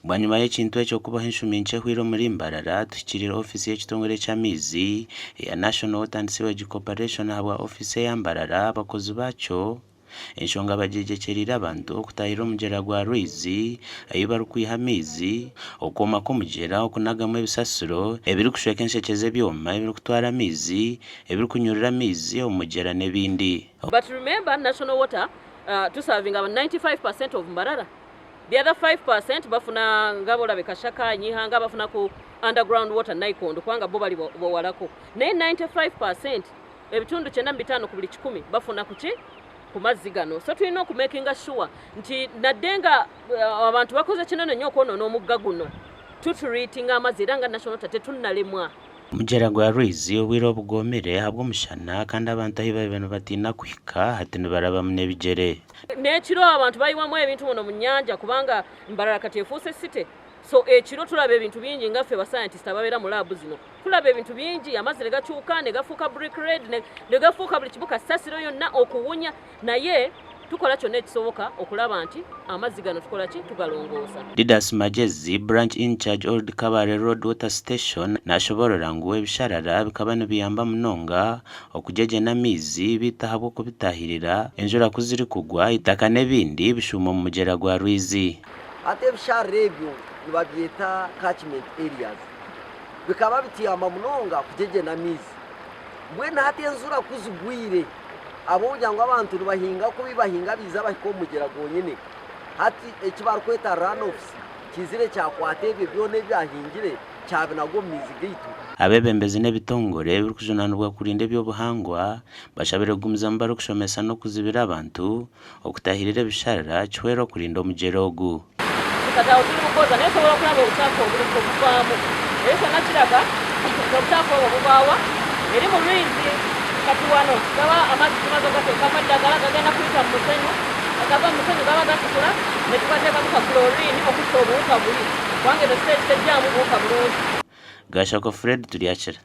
Bwanyima y'ekintu ekyo kubaho enshumi nkye ehweire omuri Mbarara, tuhikiriire ofiisi y'ekitongore ky'amaizi eya National Water and Sewage Corporation ahabwa ofiisi eya Mbarara abakozi baakyo enshonga bagyegyekyeriire abantu okutaahirira omugyera gwa Rwizi ahu barikwiha amaizi, okwoma kw'omugyera, okunagamu ebisasiro ebirikushweka enshekye z'ebyoma ebirikutwara amaizi, ebirikunyurura amaizi omu mugyera n'ebindi. But remember National Water tusavinga 95% of Mbarara. The other 5% bafuna nga bolabe Kashaka, Nyihanga bafuna ku underground water Naikondo kubanga bo bali bowalako. Naye 95% ebitundu 95 ku buli kikumi bafuna kuki ku mazzi gano. So tulina okumakinga sure nti nadde nga abantu bakoze kinene nnyo okwonoona omugga guno tutreatinga amazzi era nga National Water tetunnalemwa. Omugyera gwa Rwizi obwire obu gwomire ahabw'omushana kandi abantu ahu baabaire nibatiina kuhika hati nibarabamu n'ebigyere. N'ekiro abantu bayiwamu ebintu muno mu nyanja kubanga Mbarara kati efuuse city so ekiro tulaba ebintu bingi nga ffe ba scientist ababeera mu lab zino tulaba ebintu bingi amazzi ne gakyuka ne gafuuka brick red ne gafuuka buli kimu kasasiro yonna okuwunya naye tukola kyonna ekisoboka okulaba nti amazzi gano tukola ki tugalongoosa. Didas Magyezi, Branch In-charge Old Kabale Road Water Station nashoborora ngu ebisharara bikaba nibiyamba munonga okugyegyena amaizi beitu ahabw'okubitahirira, enjura ku zirikugwa eitaka n'ebindi bishuuma omu mugyera gwa Rwizi. Hati ebisharara ebyo nibabyeta catchment areas. Bikaba bituyamba munonga kugyegyena amaizi. Mbwenu hati enjura ku zigwire, ahabw'okugira ngu abantu nibahinga kubi, bahinga biiza bahika omu mugyera gwonyine. Hati eki barikweta runoffs kiizire kyakwata ebyo byona ebi bahingire kyabinaga omu maizi gaitu. Abeebembezi n'ebitongore ebirikujunaanibwa kurinda eby'obuhangwa bashabire kugumizamu barikushomesa n'okuzibira abantu okutaahirira ebisharara kihwere okurinda omugyera ogu. Kati aho turi mukoza naye osobola okulaba obucaafu oburi obuvaamu. Ekyo kyona kiraga nti obucaafu obwo bubaawa eri mu rwizi. Kati wano gaba amazzi tumaze ogateekamu eddagala gagenda kuyita mu musenyu, agava mu musenyu gaba gatukura netugateekamu ka chlorine okutta obuwuka buri kubanga eno stage tejjaamu buwuka bulungi. Gashako Fred Turyakira.